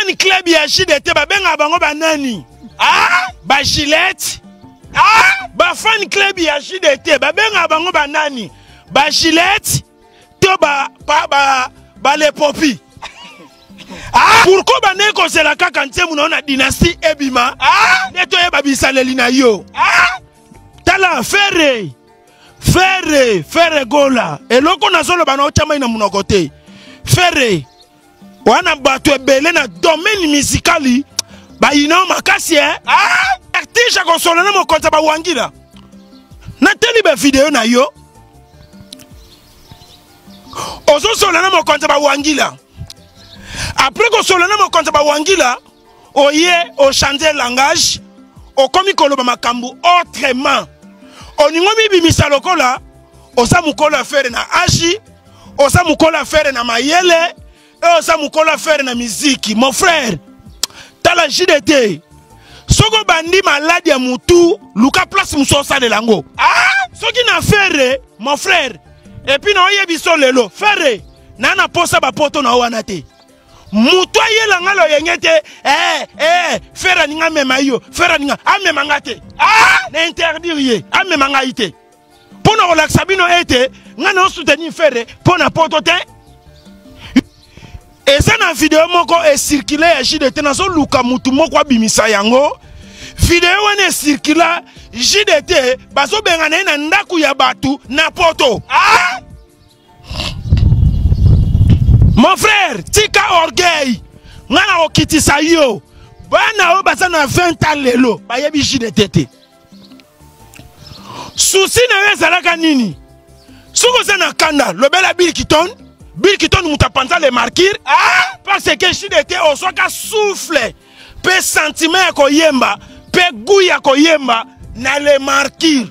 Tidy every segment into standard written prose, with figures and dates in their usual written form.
Bafan club ya JDT babengaka bango banani? Ah, ba Gillette. Ah, bafan club ya JDT babengaka bango banani? Ba Gillette to ba ba ba, ba lepopi. Ah, pourquoi bandeki kozela kaka nzembo na yo na dynastie ebima? Ah, nde toyeba bisaleli na yo. Ah, tala Ferre Ferre Ferre Gola eloko nazoloba na otya mai na monoko te. Ferre wana bato ebele na domaine musicali bayina yo makasi eh? Ah! Artige akosolola na mokonzi ya bawangila nateli bavideo na yo ozosolola na mokonzi ya bawangila apres kosolola na mokonzi ya bawangila oye ochange langage okomi koloba makambo autrement olingi omibimisa lokola oza mokolo ya fere na agi oza mokolo ya fere na mayele e oza mokolo ya fere na miziki mon frère tala jdt soki obandi maladi ya mutu luka place mosusu osalela yango ah! soki na fere mon frère epuis na oyebiso lelo fere na na posa bapoto na yo wana te moto ayela nga loyenge te eh, eh, fere aninga amema yo fere aninga amema nga te ah! na interdire ye amema ngai te mpo na kolakisa bino ete ngai na osoutenir fere mpo na poto te eza na video moko ecircule ya jdt nazoluka motu moko abimisa yango video wana ecircula jdt bazobengana ye na ndako ya bato na poto ah! Mon frère, tika orgueil. Nga na kokitisa yo. Bana oyo baza na 20 ans lelo bayebi JDT te. Souci na yo ezalaka nini? Soki oza na kanda, lobela Bill Kiton. Bill Kiton moto apanza le marquir. Ah! Parce que JDT ozwaka souffle pe sentiment ya koyemba pe goût ya koyemba na le marquir.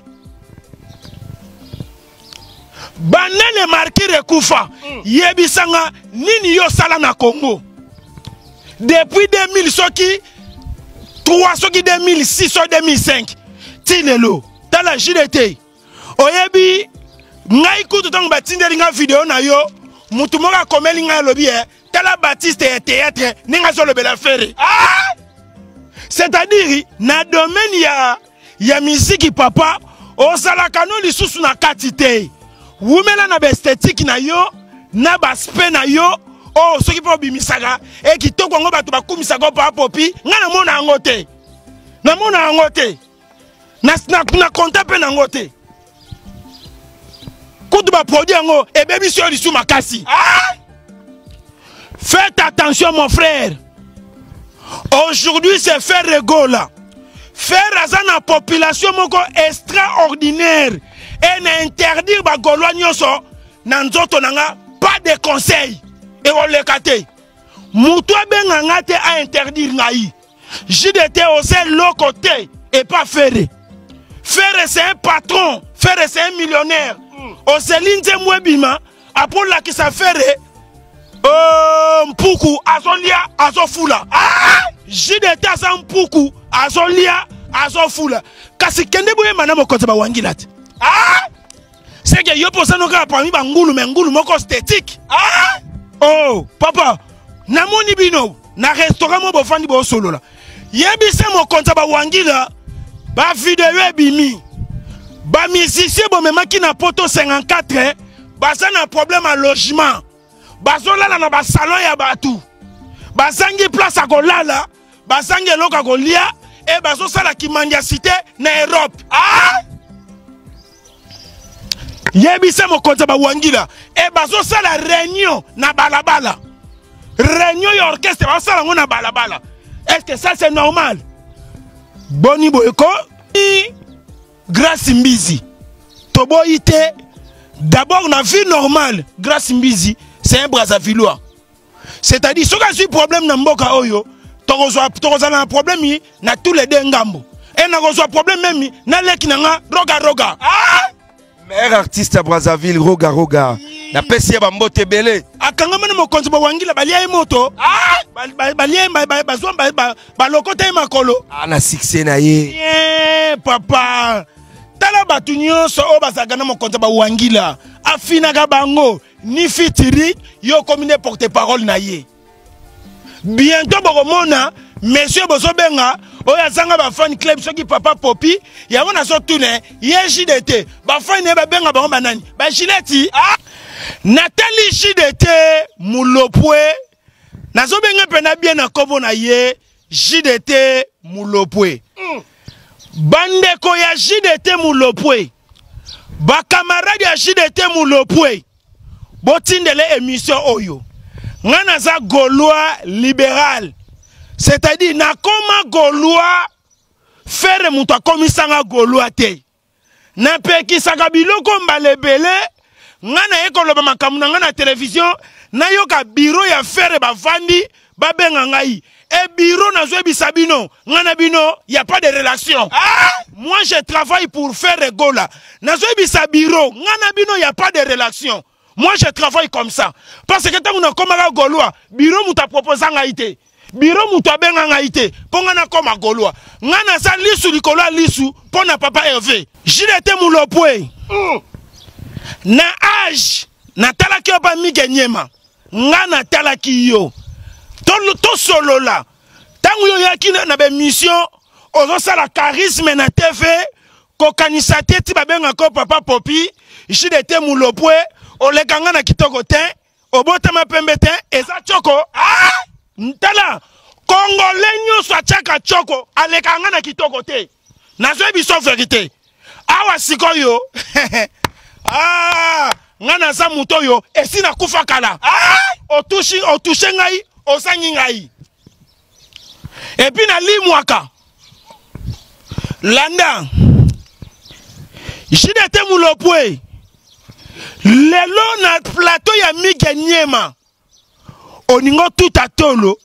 Banda le marquir ekufa mm. yebisa nga nini yo osala na Congo depuis 2000 soki 3 soki 2006 soki 2005 ti lelo tala JDT oyebi ngai kutu ntango batindeli nga video na yo motu moko akomeli ngai alobi e tala Baptiste ya théâtre ndenge azolobela Ferre ah! c'est-à-dire na domaine ya ya miziki papa ozalaka no lisusu na kati te wumela na baesthétique na yo na baspe na yo oyo oh, soki mpe obimisaka e kitoko yango bato bakumisaka opa popi ngai namona yango te namona yango te na, na, na konta mpe nango te kutu baproduit yango ebebisi yo lisu makasi ah! Faites attention mon frère. Aujourd'hui c'est Ferre Gola. Ferre aza na population moko extraordinaire et na interdire ba Gaulois nyonso na nzoto na nga pas de conseil ekoleka te. Mutu abenga nga te a interdire ngai. JDT oza eloko te et pas Ferre. Ferre c'est un patron, Ferre c'est un millionnaire. Ozeli nzembo ebima apolakisa Ferre euh, mpuku azolia azofula. Ah! JDT aza mpuku azolia azofula. Kasi kende boyemba na mokonzi bawangila te. Ah! Seke yo mpo osano kaka parmi bangulu me ngulu moko esthétique. Ah! Oh, papa, namoni bino na restaurant mo bofandi bosolola. Yebisa mokonzi ya bawangila ba video ebimi. Ba musicien bomemaki na poto 54 baza na problème ya logement. Bazolala na ba salon ya bato. Bazangi place ya kolala, bazangi eloko ya kolia e bazosala kimandiasite na Europe. Ah! Yebisa mokonzi ya bawangila e bazosala réunion na balabala. Réunion ya orchestre bazosala yango na balabala. Est-ce que ça c'est normal? Boni boyeko Grâce Mbizi toboyi te. D'abord na vie normale Grâce Mbizi c'est un Brazzavillois. C'est-à-dire soki azwi problème na mboka oyo tokozala na problème na tous les deux ngambo. E nakozwa problème meme na leki na nga Roga Roga. Ah! Meilleur artiste à Brazzaville, Roga Roga. Napesi ye bambote ebele. Akangama na mokonzi bawangila balia ye moto. Ah! Balia ye bazwa balokota ye makolo. Ah, na succès na ye. Yeah, papa. Tala bato nyonso oyo bazalaka na mokonzi bawangila. Afinaka bango ni fitiri yo okomi nde porte parole na ye. Bientôt bokomona monsieur bozobenga oyo azanga ba fan club soki papa popi yango nazotuna ye JDT ba fan ye babenga bango banani ba Gileti ah! Natali JDT Mulopwe nazobenga mpena bien na nkombo na ye JDT Mulopwe Bandeko ya JDT Mulopwe, bakamarade ya JDT Mulopwe, botindele émission oyo. Nga naza Gaulois libéral, c'est-à-dire nakoma Gaulois, Ferre moto akomisanga Gaulois te. Napekisaka biloko mbala ebele, nga naye koloba makambo na nga na television, nayoka bureau ya Ferre bavandi babenga ngai e bureau, nazoyebisa bino nga na bino ya pas de relation. Ah! Moi je travaille pour Ferre Gola, nazoyebisa bureau nga na bino ya pas de relation. Moi je travaille comme ça parce que ntango nakomaka Gaulois, bureau moto aproposa ngai te, biro moto abenga ngai te mpo ngai nakoma Gaulois. Ngai naza lisu likolo ya lisu mpo na papa Hervé. JDT Mulopwe, na age natalaki yo pa Mike Nyema, ngai natalaki yo tosolola ntango yo oyaki na bemission ozosala charisme na TV, kokanisa te ti babengaka papa Popi. JDT Mulopwe, oleka ngai na kitoko te, obotama pembe te, eza choko. Ah! Ntala Congolais nyonso atiaka choko, aleka nga na kitoko te, nazoyebi biso verité awa sikoyo. Ah, nga naza moto oyo esi nakufa kala. Ah! Otushi otushe ngai, ozangi ngai epuis nalimwaka. Landa JDT Mulopwe, lelo na plateau ya Mike Nyema, oningo tuta tolo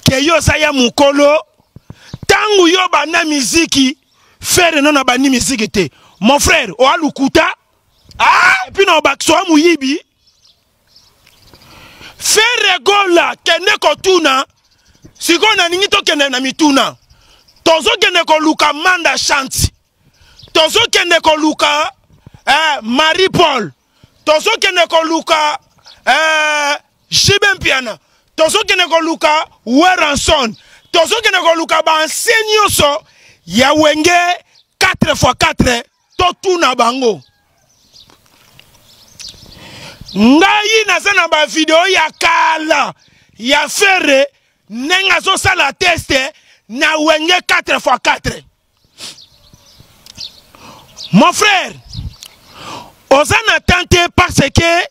ke yo oza ya mokolo. Ntango yo banda miziki, Ferre no na bandi miziki te. Mon frère, oa lukuta. Ah, epuis na obakisa oa moyibi. Ferre Gola, kende kotuna sikoyo. Nalingi tokende na mituna. Tozokende koluka Manda Chante, tozokende koluka Marie Paul, tozokende koluka JB Mpiana, tozokende koluka Werrason, tozokende koluka baancien nyonso ya Wenge 4x4, totuna bango. Ngai naza na bavideo ya kala ya Ferre ndenge azosala teste na Wenge 4x4. Mon frère, oza na temps te parce que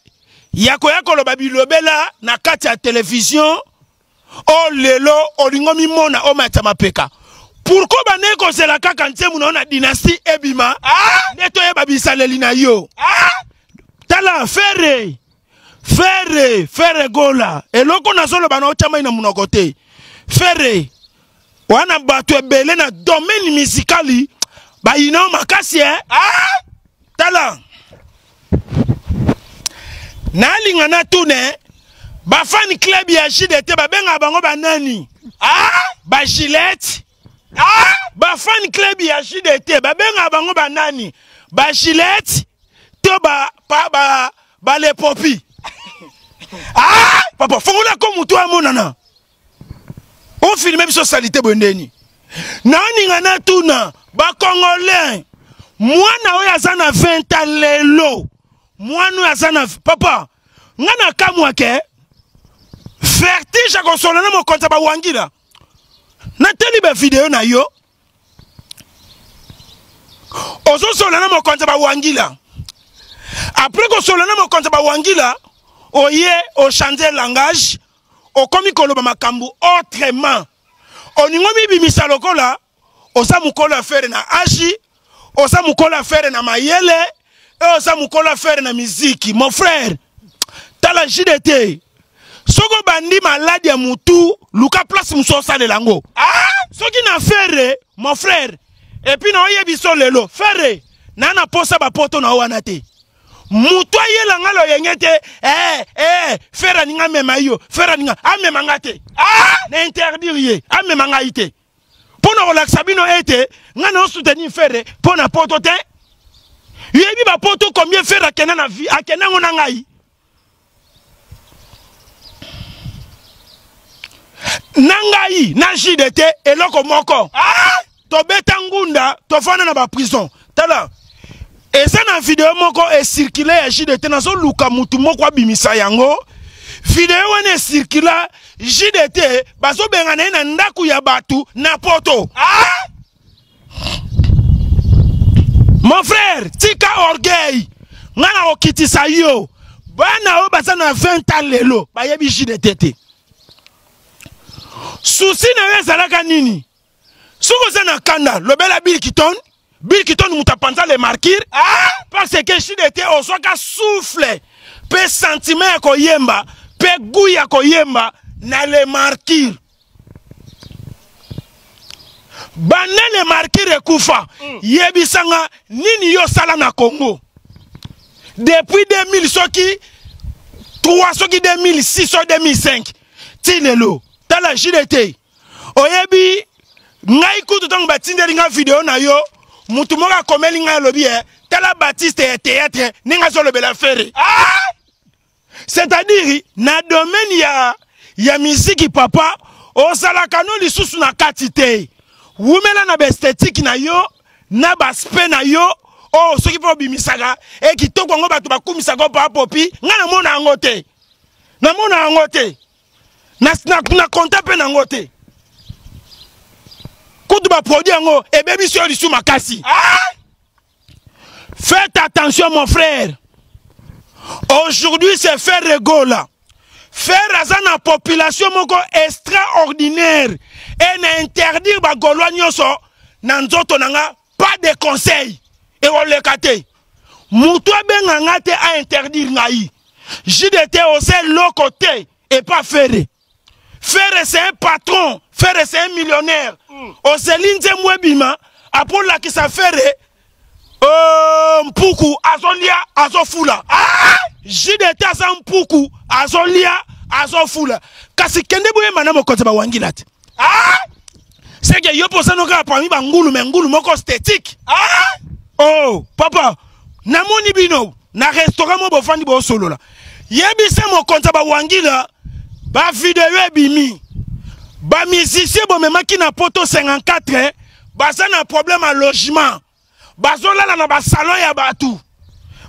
ya koya koloba bilobela na kati ya television. O lelo olingo mimona omatisa mapeka, pourquoi bandeki kozela kaka nzembo na yo na dynastie ebima? Ah! Nde toyeba bisaleli na yo. Ah! Tala Ferre, Ferre, Ferre Gola, eloko nazoloba na otya mai na monoko te. Ferre wana, bato ebele na domaine musicali bayina yo makasi eh? Ah! Tala, nalinga natune bafan club ya JDT babengaka bango banani? Ah! Bagilete. Ah! Bafan club ya JDT babengaka bango banani? Bagilete to ba, ba, ba, balepopi? Ah! Papa, fongola ko motu amonana ofilme biso salite boye ndeni. Naoninga natuna bacongolais, mwana oyo aza na 20 ans lelo, mwana oyo aza na, papa, nga na kamwa ke vertige akosolola na mokonzi ya bawangila. Natali bavideo na yo, ozosolola na mokonzi ya bawangila. Après kosolola na mokonzi ya bawangila, oye ochange langage, okomi koloba makambo autrement. Oningo mibimisa lokola oza mokolo ya Ferre na agi, oza mokolo ya Ferre na mayele e oza mokolo ya Ferre na miziki. Mon frère, tala JDT, soki obandi maladi ya mutu, luka place mosusu osalela yango. Ah! Soki na Ferre, mon frère, epuis na oyebi so lelo Ferre na na posa bapoto na wana te, moto ayela nga loyenge te. Ferre aninga amema yo, Ferre aninga amema nga te. Ah! Na interdire ye amema ngai te mpo na kolakisa bino ete ngai na osoutenir Ferre mpo na poto te. Yebi bapoto combien Ferre akenda na vie, akenda yango na ngai. Na ngai na JDT eloko moko. Ah! Tobeta ngunda, tofanda na ba prison. Tala, eza na video moko ecircule ya JDT, nazoluka mutu moko abimisa yango. Video wana ecircula, JDT bazobengana ye na ndako ya bato na poto. Ah! Mon frère, tika orgueil. Nga na kokitisa yo. Bana oyo baza na 20 ans lelo bayebi JDT te. Souci na yo ezalaka nini? Soki oza na kanda, lobela Bill Kiton. Bill Kiton moto apanza le marquir. Ah! Parce que JDT ozwaka souffle pe sentiment ya koyemba pe goût ya koyemba na le marquir. Banda le marquir ekufa, yebisa nga nini yo osala na Congo depuis 2000 soki 3 soki 2006 soki 2005 ti lelo. Tala JDT, oyebi ngai kutu ntango batindeli nga video na yo, mutu moko akomeli ngai alobi tala Baptiste ya théâtre ndenge azolobela Ferre. Ah! C'est-à-dire na domaine ya musique papa ozalaka no lisusu na kati te. Wumela na ba esthétique na yo, na ba aspect na yo, oh soki mpe obimisaka e kitoko yango bato bakumisaka pa popi, ngai namona yango te. Namona yango te. Na compta mpe nango te. Kutu ba produit yango ebebisi yo lisu makasi. Ah! Faites attention mon frère. Aujourd'hui c'est Ferre Gola. Ferre aza na population moko extraordinaire et na interdire ba Gaulois nyonso na nzoto na nga pas de conseil. Et oleka te. Mutu abenga nga te a interdire ngai. JDT ose loko te et pas Ferre. Ferre c'est un patron, Ferre c'est un millionnaire. Ozeli nzembo ebima apolakisa Ferre mpuku azolia azofula. Ah! JDT aza mpuku azolia azofula. Kasi kende boyemba na mokonzi ba wangila te. Ah! C'est que yo posa no kaka parmi ba ngulu mais ngulu moko esthétique. Ah! Oh papa, namoni bino na restaurant mo bofandi bosolola. Yebisa mokonzi ba wangila ba video ebimi. Ba musicien bomemaki na poto 54 baza na problème ya logement. Bazolala na ba salon ya batu.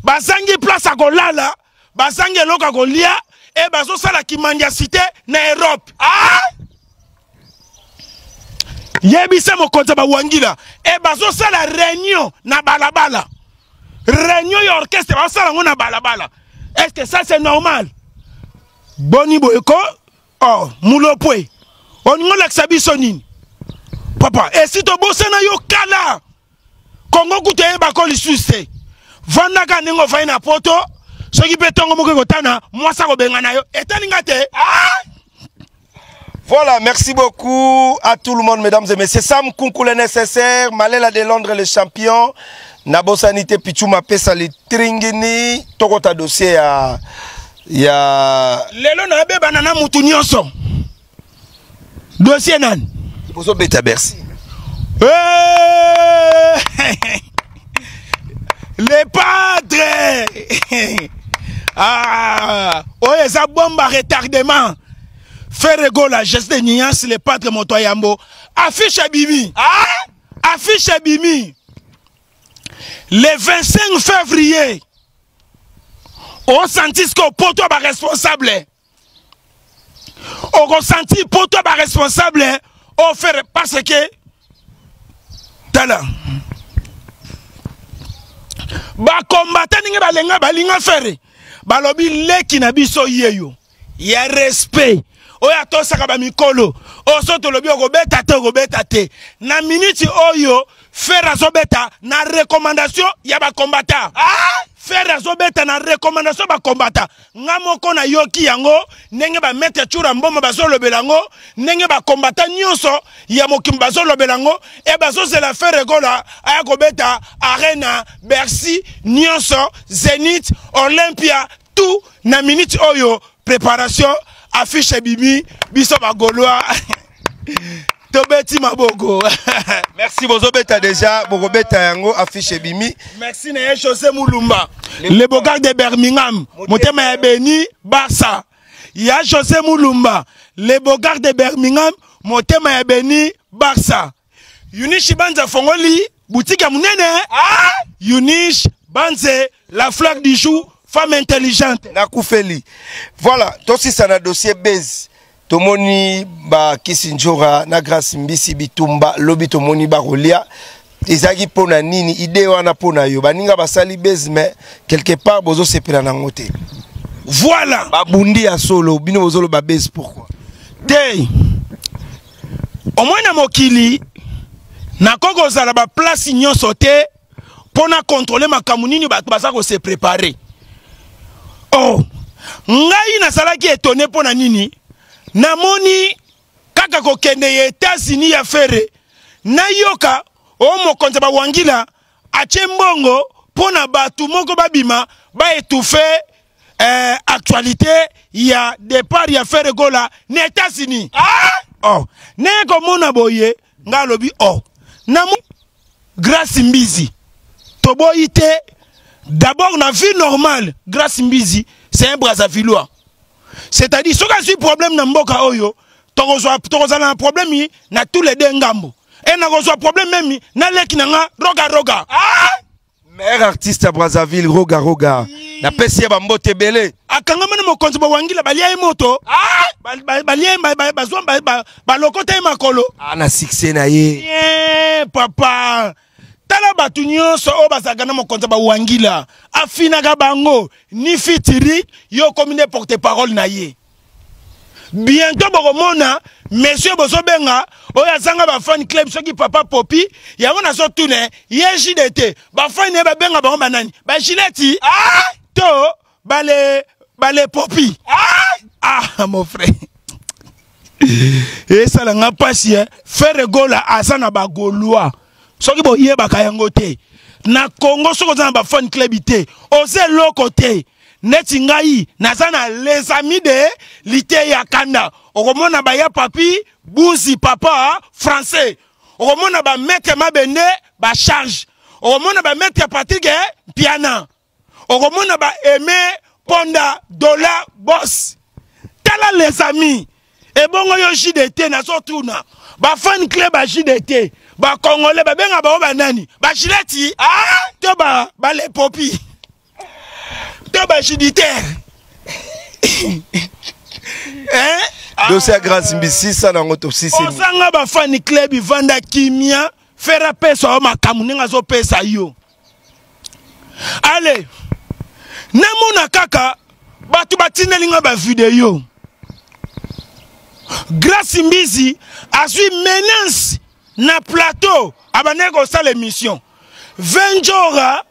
Bazangi place ya kolala, bazangi eloko ya kolia e bazosala kimandiasité na Europe. Ah! Yebisa mokonzi ya bawangila e bazosala réunion na balabala. Réunion ya orchestre bazosala yango na balabala. Est-ce que ça c'est normal? Boni boyeko oh mulopwe oningo olakisa biso nini? Papa, esi tobosana yo kala. Kongo kutu eyebako lisusu te. Vandaka ndenge ofandi na poto, soki mpe ntongo moko ekotana, mwasi akobengana yo. Etali nga te. Ah! Voilà, merci beaucoup à tout le monde, mesdames et messieurs. Sam Kunku, le nécessaire, Malela de Londres, le champion. Nabosanité Pichou Mapesa, le Tringini. Tokota dossier ya, ya... Lelo na beba na mutu nyonso. Dossier nani? Bozo beta Bercy. Hey! Le padre! Ah! Oyo eza bombe à retardement. Ferre Gola, geste de nuance, le padre moto yambo. Affiche ebimi. Ah! Affiche ebimi. Le 25 février, on sentit ce que poto ba responsable. On ressentit poto ba responsable au faire parce que tala ba combattant ninge balenga balinga faire balobi leki na biso yeyo ya respect oyo atosaka ba mikolo oso tolobi okobeta te okobeta te na minute oyo Ferre azobeta na recommandation ya ba combattant. Ah! Ferre azobeta na recommandation ba combattant. Nga moko na yoki yango ndenge ba maître Tshura Mboma bazolobela yango, ndenge ba combattant nyonso ya mokili bazolobela yango e bazozela Ferre Gola aya kobeta Arena, Bercy, nyonso, Zenith, Olympia, tout na minute oyo préparation affiche ebimi biso ba Gaulois. Tobeti maboko. Merci bozobeta déjà bokobeta yango affiche ebimi. Merci na ye José Mulumba, le beau gars de Birmingham, motema ya Beni Barça. Ya José Mulumba, Le Bogard de Birmingham, motema ya Beni Barça. Yunish Banza fongoli boutique ya munene. Ah! Yunish Banze, la flaque du jour, femme intelligente. Nakufeli. Voilà, tosisa na dossier Bez. Tomoni ba Kisinjora na Grâce Mbisi bitumba lobi tomoni ba rolia. Ezalaki mpo na nini idée wana mpo na yo baninga basali base mais quelque part bozosepela nango te. Voilà. Babundi ya solo bino bozoloba base pourquoi? Te. Omoi na mokili nakoki kozala ba place nyonso te mpo na contrôler makambo nini bato baza ko se préparer. Oh, ngai nazalaki étonné mpo na nini namoni kaka kokende ya États-Unis ya Ferre nayoka o mokonzi ya bawangila atie mbongo mpo na bato moko babima ba étouffer actualité ya départ ya Ferre Gola na États-Unis. Ah! Oh, ndenge komona boye ngai alobi oh, na Grâce Mbizi toboyi te. D'abord na vie normale Grâce Mbizi c'est un Brazzavillois, c'est-à-dire soki azwi problème na mboka oyo tokozala na problème na tous les deux ngambo e nakozwa problème meme na leki na nga Roga Roga. Ah! Meilleur artiste à Brazzaville, Roga Roga. Napesi ye bambote ebele. Akangama na mokonzi bawangila balia ye moto. Ah! Balia ye, bazwa, balokota ye makolo. Ah, na succès na ye. Bien, papa. Tala bato nyonso oyo bazalaka na mokonzi bawangila. Afinaka bango ni fitiri, yo okomi nde porte-parole na ye. Bientôt bokomona monsieur bozobenga oyo azanga ba fan club soki papa Popi yango nazotuna ye JDT ba fan ye babenga bango banani ba Gileti. Ah! To bale Popi. Ah! Ah, mon frère. Esala nga pasi, eh. Ferre Gola aza na ba Gaulois. Soki boyebaka yango te. Na Congo soki oza na ba fan club te, oza eloko te. Neti ngai naza na les amis de Liteya Kanda. Okomona ba ya papi Buzi papa français. Okomona ba maître Mabende ba charge. Okomona ba maître Patrick Mpiana. Okomona ba Aimé Ponda Dollar Boss. Tala les amis. Ebongo yo JDT nazotuna. Ba fan club ba JDT, ba Congolais ba benga ba ba nani? Ba Gileti? Ah! To ba les popi. To ba juditaire. Hein? Dossier ya Grâce Mbisi ça nango to sisi. Osanga ba fan club vanda kimia, faire pesa yo makambo ndenge azopesa yo. Allez, namona kaka bato batindeli nga ba video. Grâce Mbizi azwi menace na plateau abandaki kosala émission. Venjora,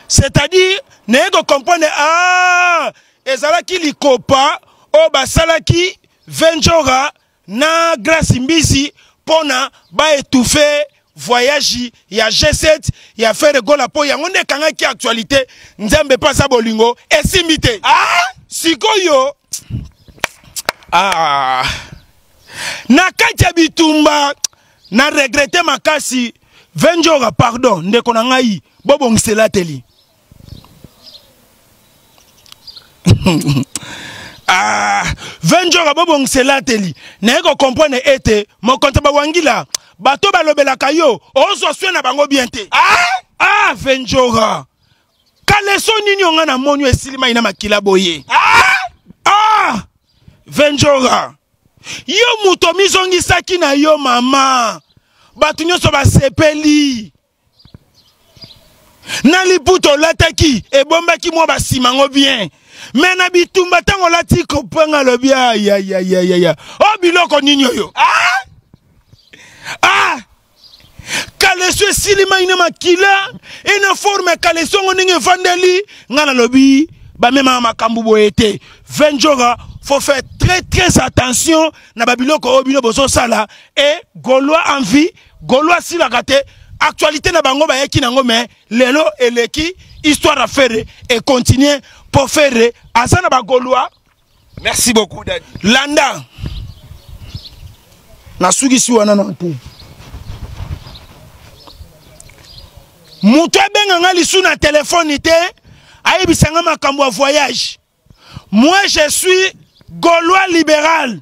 c'est-à-dire naye kocomprendre, ah, ezalaki likopa oyo basalaki Venjora na Grâce Mbizi mpona ba étouffer voyage ya G7 ya Ferre Gola po yango nde ekangaki actualité. Nzambe mpe aza bolingo esimbi te. Ah! Sikoyo, ah, na kati ya bitumba na regrette makasi. Venjora, pardon ndeko na ngai, bobongisela teli. Ah, Venjora bobongisela teli. Naye ko comprendre ete mokonzi bawangila bato balobelaka yo ozwa soin na bango bien te. Ah! Ah, Venjora. Kaleso nini onga na moni esili mai na makila boye. Ah! Ah! Venjora. Yo moto mizongisaki na yo mama. Bato nyonso basepeli. Na liputa olataki ebombaki mwa basimango bien. Me na bitumba ntango olati kopanga lobi ayayayaya. O biloko nini oyo? Ah! Ah! Kaleso esili mai na makila, e na forme ya kaleso ngo ndenge evandeli, nga nalobi bamemaka makambo boye te. Venjora, faut faire très très attention na ba biloko oyo bino bozosala. E Gaulois en vie, Gaulois asilaka te. Actualité na bango bayaki nango, mais lelo eleki histoire à faire et continuer pour faire aza na ba Gaulois. Merci beaucoup Daddy. Landa. Nasukisi wana na te. Moto abenga nga lisu na telefone te, ayebisa nga makambo ya voyage. Moi je suis Gaulois libéral.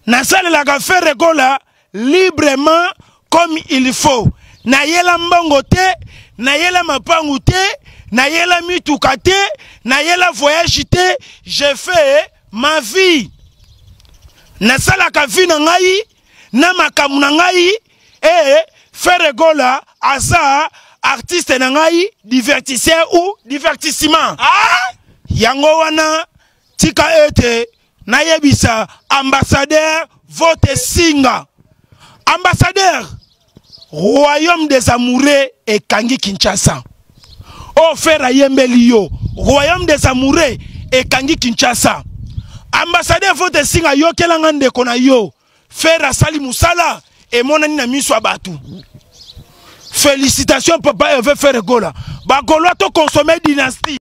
Nasalelaka Ferre Gola librement comme il faut. Nayela mbongo te, nayela mapangu te, nayela mituka te, nayela voyage te. Je fais ma vie. Nasalaka vie na ngai na makambo na ngai. E Ferre Gola aza artiste na ngai, divertisseur ou divertissement. Ah! Yango wana tika ete nayebisa ambassadeur vote singa. Ambassadeur, royaume des amoureux ekangi Kinshasa. O Ferre ayembeli yo, royaume des amoureux ekangi Kinshasa. Ambassadeur vote singa, yokelanga ndeko na yo. Ferre asali musala emonani na miso ya bato. Félicitations papa Hervé Ferre Gola. Ba Gaulois to consommer dynastie.